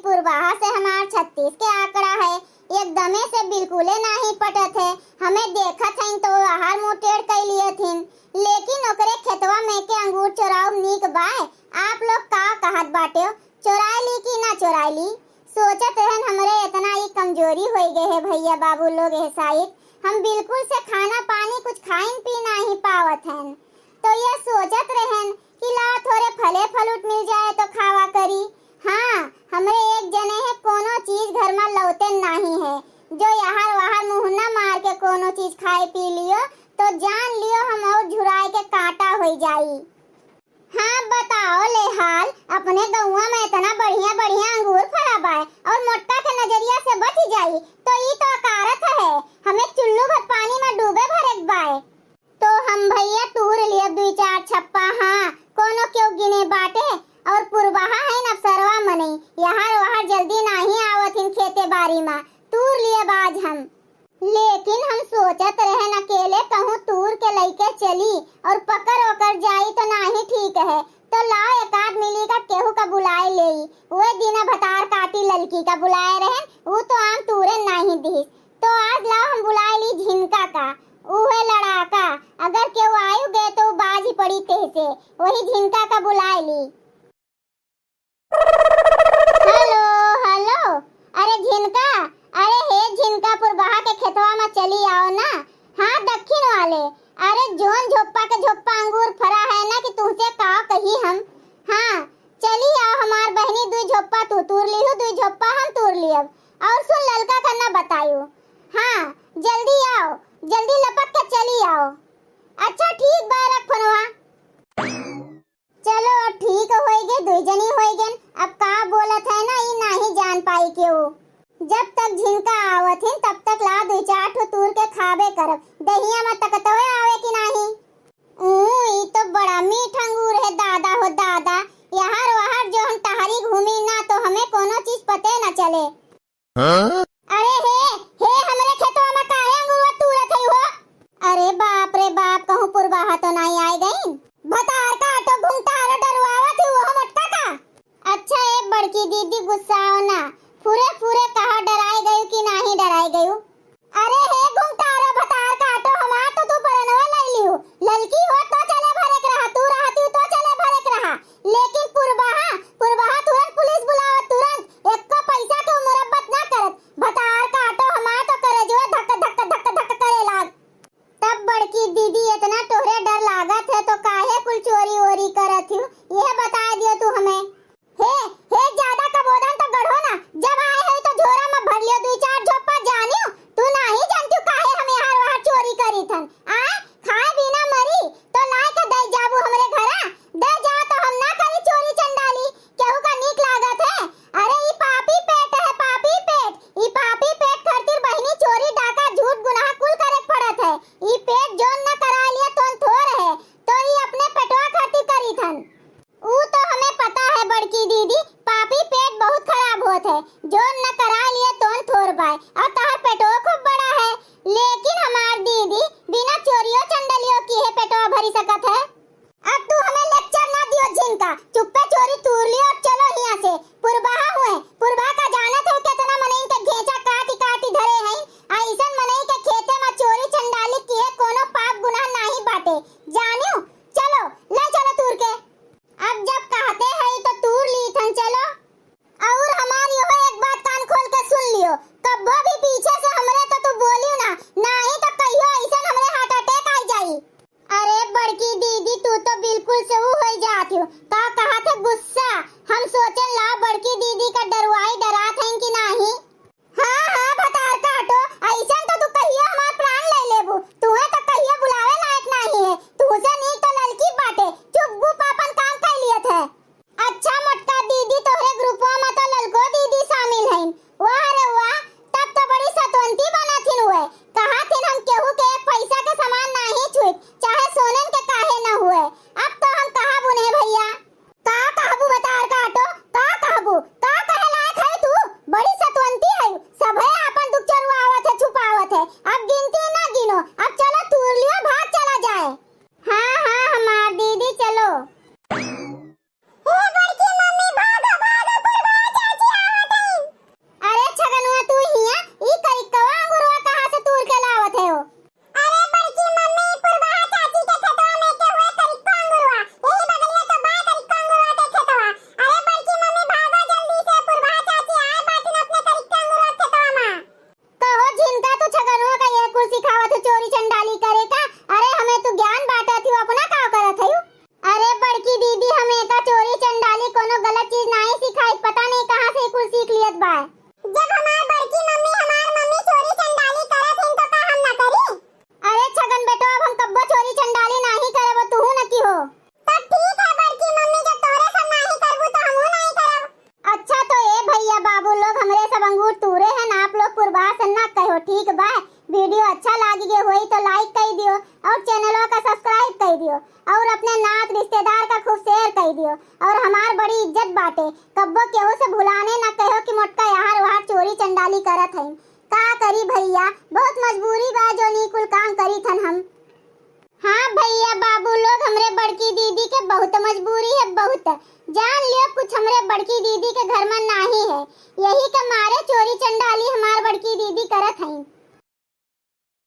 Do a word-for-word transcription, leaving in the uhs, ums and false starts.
पुरवाहा से हमार छत्तीस के आंकड़ा है, एकदमे से बिल्कुले नाहीं पटत है। हमें देखत हइन तो आहार मुंह टेढ़ कइ लियत हिन, लेकिन ओकरे खेतवा में के अंगूर चोराउब नीक बाय? आप लोग का कहत बाटेउ, चोराइ ली कि ना चोराइ ली? सोचत रहन हमरे एतना ई कमजोरी होइ गए है भइया बाबू लोग, एह साइत हम बिल्कुल से खाना पानी कुछ खाइन पी नाहीं पावत हन। तो ये सोचत रहन कि लाओ थोरे फले फलूट मिल जाए तो खावा करी। हाँ, हमरे एक जने है, कोनो चीज घर मा लौते नाहीं है, जो यहार वहार मुहना मार के कोनो चीज खाए पी लियो तो जान लियो हम और झुराए के कांटा होइ जाई। हाँ बताओ ले हाल, अपने गौवा में एतना बढ़िया बढ़िया अंगूर फरा बाय और मोटका के नजरिया से बच जाई तो ई तो अकारथ है, हमें चुल्लू भर पानी मा डूबे भरेक बाय। तो हम भइया तूर लियब दुइ चार छप्पा, हाँ, कोनो केउ गिने बाटे? और पुरवाहा हइन अफसरवा मनई, यहार वहार जल्दी नाहीं आवत हिन खेते बारी मा, तूर लियब आज हम। लेकिन हम सोचत रहन अकेले कहूँ तूर के लइके चली और पकर ओकर जाई तो नाहीं ठीक है, तो लाओ एक आध मिली का केहू का बुलाए लेई। उहे दिना भतार काटी ललकी का बुलाए रहन, ऊ तो आम तूरे नाहीं दिहिस, तो आज लाओ हम बुलाए ली झिनका का, उहे लड़ाका, अगर केहू आयु गए तो बाजी पड़ी तेहसे, वही झिनका का बुलाए ली। हेलो, हेलो, अरे झिनका, अरे हे झिनका, पुरवाहा के खेतवा मा चली आओ ना। हाँ, दक्षिण वाले, अरे जोन झोप्पा के झोप्पा अंगूर फरा है ना कि तुहसे का कही हम। हाँ, चली आओ हमार बहिनी, दुइ झोप्पा तू तूर लिहू, दुइ झोप्पा हम तूर लियब। और सुन, ललका का ना बतायू। हाँ, जल्दी आओ, जल्दी लपक के चली आओ। अच्छा ठीक बा, रख फोनवा। चलो, अब ठीक होइगे, दुइ जनी होइगेन। अब का बोलत है ना, ई नाहीं जान पाई केहू। जब तक झिनका आवत हिन, तब तक ला दुइ चार ठो तूर के खाबे करब। दहिया मा तकतवे आवे कि नाहीं? ऊ, ई तो बड़ा मीठ अंगूर है दादा हो दादा। यहार वहार जो हम टहरी घूमी ना, तो हमें कोनो चीज पते न चले। हाँ? अरे हे, हे, हमरे खेतवा मा काहे अंगूरवा तूरत हई हो? अरे बाप रे बाप, कहूँ पुरवाहा तो नाहीं आए गइन? भतार काटो घुंघटारो डरवावत ही हो मोटका का। अच्छा ए बड़की दीदी, गुस्साओ ना, फुरे फुरे कहा, डराए गयू कि नाहीं डराए गयू? अरे हे घुंघटारो भतार काटो, हमार तो तू परनवा लइ लिहू। ललकी हो तो चले भरेक रहा, तू रहती तो चले भरेक रहा, लेकिन पुरवाहा, पुरवाहा तुरंत पुलिस बुलाओ, तुरंत। एक्को पैसा के मुरब्बत ना करत। भतार काटो, हमार तो करेजवा धक धक धक धक करे लाग। तब बड़की दीदी, एतना तोहरे डर लागत है तो काहे कुल चोरी ओरी करत हिउ, यह बताए दियो तू हमें। हे, हे, ज्यादा कबोदन तो गढ़ो ना, जब आए है तो झोरा मा भर लियो दुइ चार झोप्पा, जानियो, तू नाहीं जानतियो काहे हम यहार वहार चोरी करीथन। आए, खाए बिना मरी, तो लाए के दे जाबू हमरे घरा, दे जाओ तो हम ना करी चोरी चंडाली, केहू का नीक लागत है? अरे ई पापी पेट है, पापी पेट, ई पापी पेट खातिर बहिनी चोरी डाका झूठ गुनाह कुल करे पड़त है। ई पेट जोन न करा लिया तोन थोर है, तो ई अपने पेटवा खातिर करीथन। ऊ तो हमें पता है बड़की दीदी, पापी पेट बहुत खराब होत है, जोन न करा लिए तोन थोर बाय, और तहार पेटो खूब बड़ा है, लेकिन हमार दीदी बिना चोरियो चंडलियो किहे पेटवा भरी सकत है। अब तू हमें लेक्चर ना दियो झिनका, चुप्पे चोरी तूर लियो और चलो हियां से। पुरबाहा हुए, पुरबाहा का जानत हो केतना मनई के घेंचा काटी काटी धरे हैं, आ ऐसन मनई के खेते में चोरी चंडाली किहे कोनो पाप गुनाह नाही बाटे, जानियो? चलो, ले चलो तूर के। अब जब कहते हैं तो तूर ली थन, चलो। और हमार यो एक बात कान खोल और चैनलवा का सब्सक्राइब कर दियो और अपने नात रिश्तेदार का खूब शेयर कर दियो। और हमार बड़ी इज्जत बाटे, कब्बो केहू से भुलाने ना कहो कि मोटका यार वार चोरी चंडाली करत हईं। का करी भैया, बहुत मजबूरी बा जो नी कुल काम करी थन हम। हाँ भैया बाबू लोग, हमरे बड़की दीदी के बहुत मजबूरी है, बहुत। जान लियो कुछ हमरे बड़की दीदी के घर में नाही है, यही के मारे चोरी चंडाली हमार बड़की दीदी करत हईं।